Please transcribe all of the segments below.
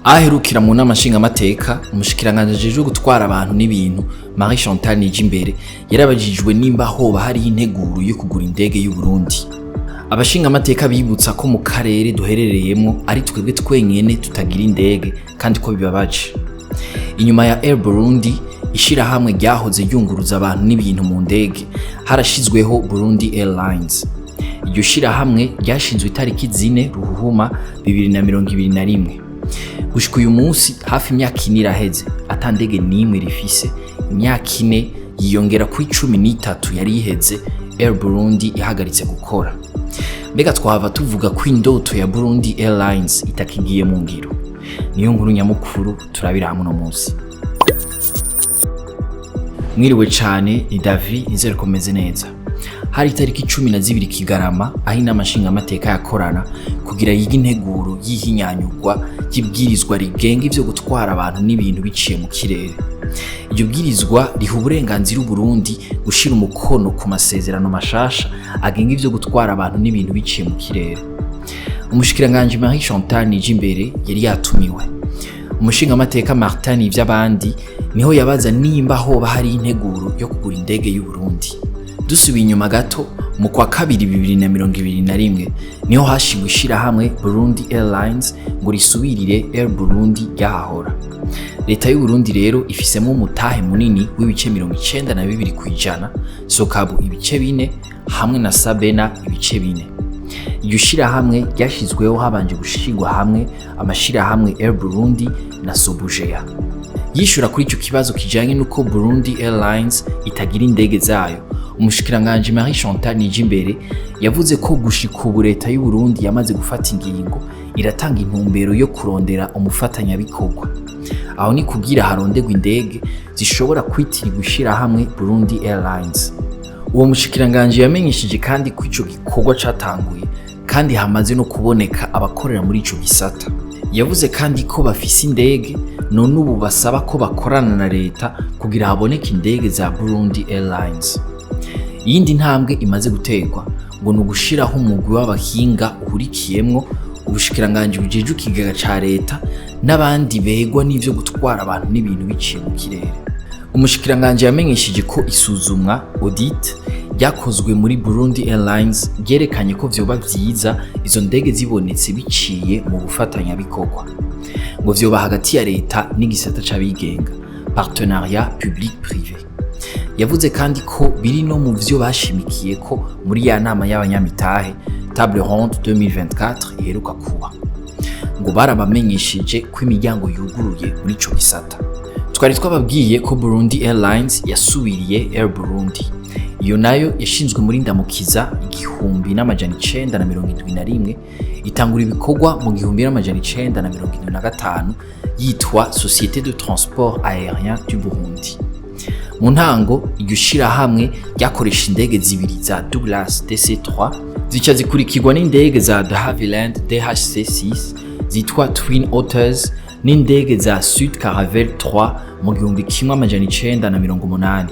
Aherukira mu nama nshingamateka, umushikiranganji ajejwe gutwara abantu n'ibintu, Marie Chantal Nijimbere, yarabajijwe nimba hoba hariho integuro yo kugura indege y'u Burundi. Abashingamateka bibutsa ko mu karere duherereyemwo ari twebwe twenyene tutagira indege kandi ko bibabaje. Inyuma ya Air Burundi, ishirahamwe ryahoze ryunguruza abantu n'ibintu mu ndege, harashizweho Burundi Airlines. Iryo shirahamwe ryashinzwe itariki 4 Ruhuhuma 2021. Gushika uyu munsi hafi imyaka 4 iraheze ata ndege n'imwe rifise. Imyaka 4 yiyongera kuri 13 yari iheze Air Burundi ihagaritse gukora. Mbega twahava tuvuga ko indoto ya Burundi Airlines itakigiye mu ngiro? Niyo nkuru nyamukuru turabira hamwe uno munsi. Mwiriwe cane, ni Davi, nizere ko meze neza. Hari itariki 12 Kigarama, aho inama nshingamateka yakorana kugira yige integuro y'ihinyanyurwa ry'ibwirizwa rigenga ivyo gutwara abantu n'ibintu biciye mu kirere. Iryo bwirizwa riha uburenganzira Uburundi gushira umukono ku masezerano mashasha agenga ivyo gutwara abantu n'ibintu biciye mu kirere. Umushikiranganji Marie Chantal Nijimbere yari yatumiwe. Umushingamateka Martin Ivyabandi niho yabaza nimba hoba hari integuro yo kugura indege y'u Burundi. Dusubiye inyuma gato, mu kwa kabiri 2021 niho hashingwa ishirahamwe Burundi Airlines ngo risubirire Air Burundi ryahahora. Leta y'u Burundi rero ifisemo umutahe munini w'ibice 92%, Sokabu ibice 4 hamwe na Sabena ibice 4. Iryo shirahamwe ryashizweho habanje gushirwa hamwe amashirahamwe Air Burundi na Sobugea. Yishura kuri ico kibazo kijanye n'uko Burundi Airlines itagira indege zayo, umushikiranganji Marie Chantal Nijimbere yavuze ko gushika ubu leta y'u Burundi yamaze gufata ingingo, iratanga intumbero yo kurondera umufatanyabikorwa. Aho ni kugira haronderwa indege zishobora kwitirirwa ishirahamwe Burundi Airlines. Uwo mushikiranganji yamenyesheje kandi ko ico gikorwa catanguye kandi hamaze no kuboneka abakorera muri ico gisata. Yavuze kandi ko bafise indege, none ubu basaba ko bakorana na leta kugira haboneke indege za Burundi Airlines. Iyindi ntambwe imaze guterwa ngo ni ugushiraho umugwi w'abahinga uhurikiyemwo ubushikiranganji bujejwe ikigega ca leta n'abandi begwa n'ivyo gutwara abantu n'ibintu biciye mu kirere. Umushikiranganji yamenyesheje ko isuzumwa, audit, ryakozwe muri Burundi Airlines ryerekanye ko vyoba vyiza izo ndege zibonetse biciye mu bufatanyabikorwa. Ngo vyoba hagati ya leta n'igisata c'abigenga, partenariat public privé. Yavuze kandi ko biri no mu vyo bashimikiye ko muri ya nama y'abanyamitahe, Table Ronde 2024, iheruka kuba. Ngo barabamenyesheje ko imiryango yuguruye muri ico gisata. Twari twababwiye ko Burundi Airlines yasubiriye Air Burundi. Iyo nayo yashinzwe muri Ndamukiza 1971, itangura ibikorwa mu 1975 yitwa Société de Transport Aérien du Burundi. Mu ntango iryo shirahamwe ryakoresha indege zibiri za Douglas DC-3, zica zikurikirwa n'indege za De Havilland DHC-6 zitwa Twin Otters n'indege za Sud Caravelle 3 mu 1980.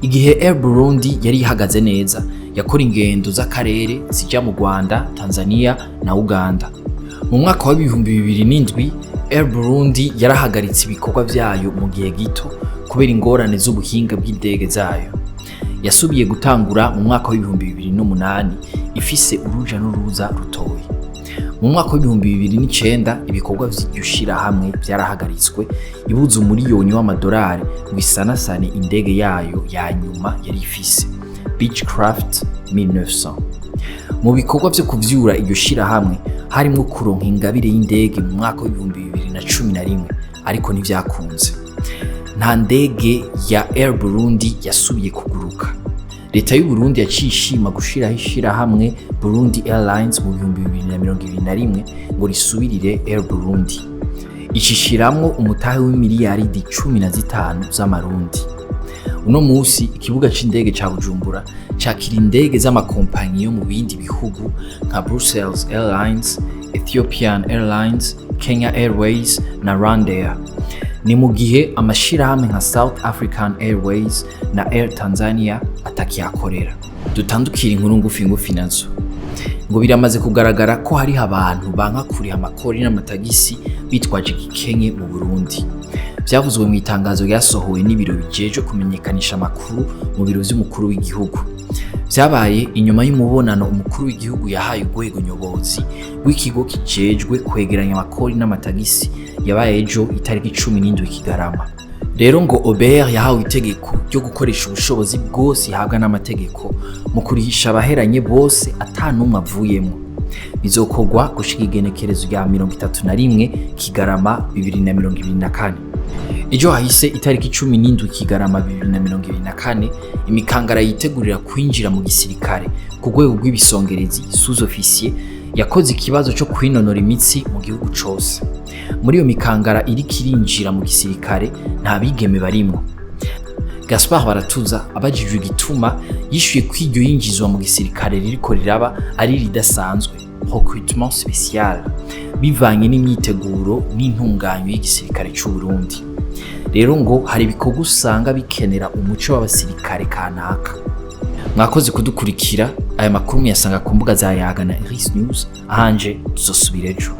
Igihe Air Burundi yari ihagaze neza, yakora ingendo z'akarere zija mu Rwanda, Tanzania na Uganda. Mu mwaka wa 2007 Air Burundi yarahagaritse ibikorwa vyayo mu gihe gito kubera ingorane z'ubuhinga bw'indege zayo. Yasubiye gutangura mu mwaka wa 2008 ifise uruja n'uruza rutoyi. Mu mwaka wa 2009 ibikorwa vy'iryo shirahamwe vyarahagaritswe, ibuze 1 umuriyoni w'amadolari ngo isanasane indege yayo ya nyuma yari ifise, Beechcraft 1900. Mu bikorwa vyo kuvyura iryo shirahamwe harimwo kuronka ingabire y'indege mu mwaka wa 2011, ariko ntivyakunze. Nta ndege ya Air Burundi yasubiye kuguruka. Leta y'u Burundi yaciye ishima gushiraho ishirahamwe Burundi Airlines mu 2021 ngo risubirire Air Burundi. Icishiramwo umutahe w'imiliyaridi 15 z'amarundi. Uno musi ikibuga c'indege ca Bujumbura cakira indege z'amakompanyi yo mu bindi bihugu nka Brussels Airlines, Ethiopian Airlines, Kenya Airways na Rwandair. Ni mu gihe amashirahamwe nka South African Airways na Air Tanzania atakihakorera. Dutandukira inkuru ngufi ngufi nazo. Ngo biramaze kugaragara ko hariho abantu banka kuriha amakori n'amatagisi bitwaje igikenye mu Burundi. Vyavuzwe mu itangazo ryasohowe n'ibiro bijejwe kumenyekanisha amakuru mu biro vy'umukuru w'igihugu. Vyabaye inyuma y'umubonano umukuru w'igihugu yahaye urwego nyobozi rw'ikigo kijejwe kwegeranya amakori n'amatagisi, yabaye ejo itariki 17 Kigarama. Rero ngo OBR yahawe itegeko ryo gukoresha ubushobozi bwose ihabwa n'amategeko mu kurihisha abaheranye bose ata n'umwe avuyemwo. Bizokorwa gushika igenekerezo rya 31 Kigarama 2024. Ejo hahise itariki 17 Kigarama 2024, imikangara yitegurira kwinjira mu gisirikare ku rwego rw'ibisongerezi, sous-officier, yakoze ikibazo co kwinonora imitsi mu gihugu cose. Muri iyo mikangara iriko irinjira mu gisirikare nta bigeme barimwo. Gaspard Baratuza abajijwe igituma, yishuye ko iryo yinjizwa mu gisirikare ririko riraba ari ridasanzwe, recrutement spécial, bivanye n'imyiteguro n'intunganyo y'igisirikare c'u Burundi. Rero ngo hari ibikorwa usanga bikenera umuco w'abasirikare kanaka. Mwakoze kudukurikira. Aya makuru muyasanga ku mbuga za Yaga na Iris News. Ahanje tuzosubira ejo.